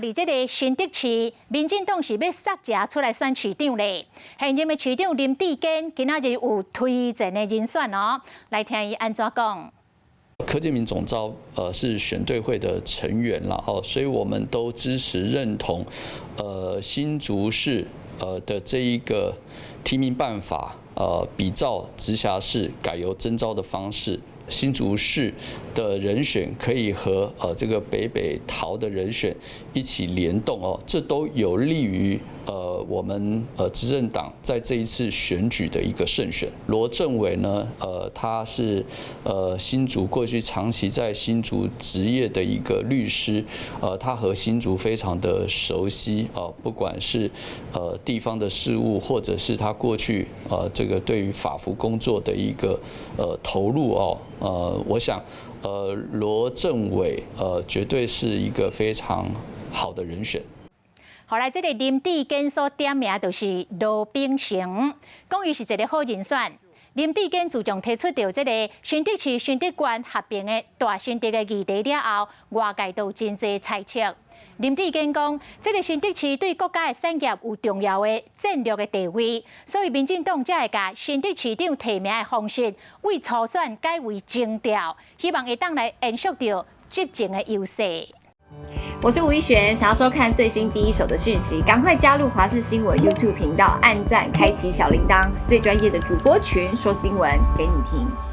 佇這个新竹市，民進黨是欲捒蟄出來選市長咧。現任的市長林智堅今仔日有推薦的人選哦，來聽伊按怎講。柯建銘總召是選對會的成員啦，哦，所以我們都支持認同，新竹市的這一個提名辦法，比照直轄市改由徵召的方式。新竹市的人選可以和這個北北桃的人選一起聯動哦，這都有利於我們執政黨在這一次選舉的一個勝選。羅政委呢，他是新竹過去長期在新竹執業的一個律師，他和新竹非常的熟悉哦，不管是地方的事務，或者是他過去這個對於法服工作的一個投入哦。我想，羅政委，絕對是一個非常好的人選。後來，這个林智堅所點名就是羅秉成，講伊是一个好人選。林智堅自從提出著這个新竹市、新竹縣合併的大新竹的議題了後，外界都真濟猜測。林智堅講，這个新竹市對國家的產業有重要的戰略的地位，所以民進黨才會共新竹市長提名的方式，為初選改為徵調，希望會當來延續著執政的優勢。我是吳一璇，想要收看最新第一手的訊息，趕快加入華視新聞 YouTube 頻道，按讚，開啟小鈴鐺，最專業的主播群說新聞給你聽。